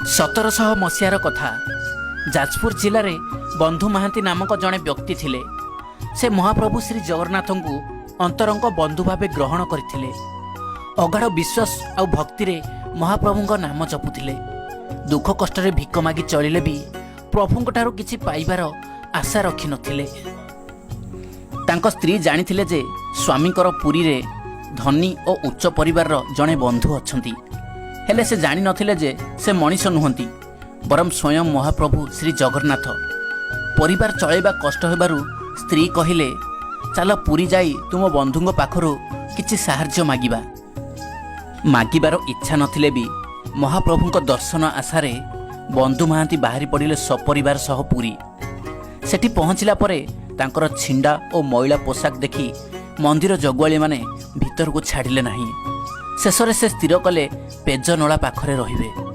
1700 ମସିହାର କଥା। ଯାଜପୁର ଜିଲ୍ଲାରେ ବନ୍ଧୁ ମହାନ୍ତି ନାମକ ଜଣେ ବ୍ୟକ୍ତି ଥିଲେ। ସେ ମହାପ୍ରଭୁ ଶ୍ରୀ ଜଗନ୍ନାଥଙ୍କୁ ଅନ୍ତରଙ୍ଗ ବନ୍ଧୁ ଭାବେ ଗ୍ରହଣ କରିଥିଲେ। ଅଗାଢ଼ ବିଶ୍ୱାସ ଆଉ ଭକ୍ତିରେ ମହାପ୍ରଭୁଙ୍କ ନାମ ଜପୁଥିଲେ। ଦୁଃଖ କଷ୍ଟରେ ଭିକ ମାଗି ଚଳିଲେ ବି ପ୍ରଭୁଙ୍କଠାରୁ କିଛି ପାଇବାର ଆଶା ରଖିନଥିଲେ। ତାଙ୍କ ସ୍ତ୍ରୀ ଜାଣିଥିଲେ ଯେ ସ୍ୱାମୀଙ୍କର ପୁରୀରେ ଧନୀ ଓ ଉଚ୍ଚ ପରିବାରର ଜଣେ ବନ୍ଧୁ ଅଛନ୍ତି। ହେଲେ ସେ ଜାଣିନଥିଲେ ଯେ ସେ ମଣିଷ ନୁହନ୍ତି, ବରଂ ସ୍ୱୟଂ ମହାପ୍ରଭୁ ଶ୍ରୀ ଜଗନ୍ନାଥ। ପରିବାର ଚଳାଇବା କଷ୍ଟ ହେବାରୁ ସ୍ତ୍ରୀ କହିଲେ, "ଚାଲ, ପୁରୀ ଯାଇ ତୁମ ବନ୍ଧୁଙ୍କ ପାଖରୁ କିଛି ସାହାଯ୍ୟ ମାଗିବା।" ମାଗିବାର ଇଚ୍ଛା ନଥିଲେ ବି ମହାପ୍ରଭୁଙ୍କ ଦର୍ଶନ ଆଶାରେ ବନ୍ଧୁ ମହାନ୍ତି ବାହାରି ପଡ଼ିଲେ ସପରିବାର ସହ ପୁରୀ। ସେଠି ପହଞ୍ଚିଲା ପରେ ତାଙ୍କର ଛିଣ୍ଡା ଓ ମଇଳା ପୋଷାକ ଦେଖି ମନ୍ଦିର ଜଗୁଆଳିମାନେ ଭିତରକୁ ଛାଡ଼ିଲେ ନାହିଁ। ଶେଷରେ ସେ ସ୍ଥିର କଲେ, ପେଜ ନଳା ପାଖରେ ରହିବେ।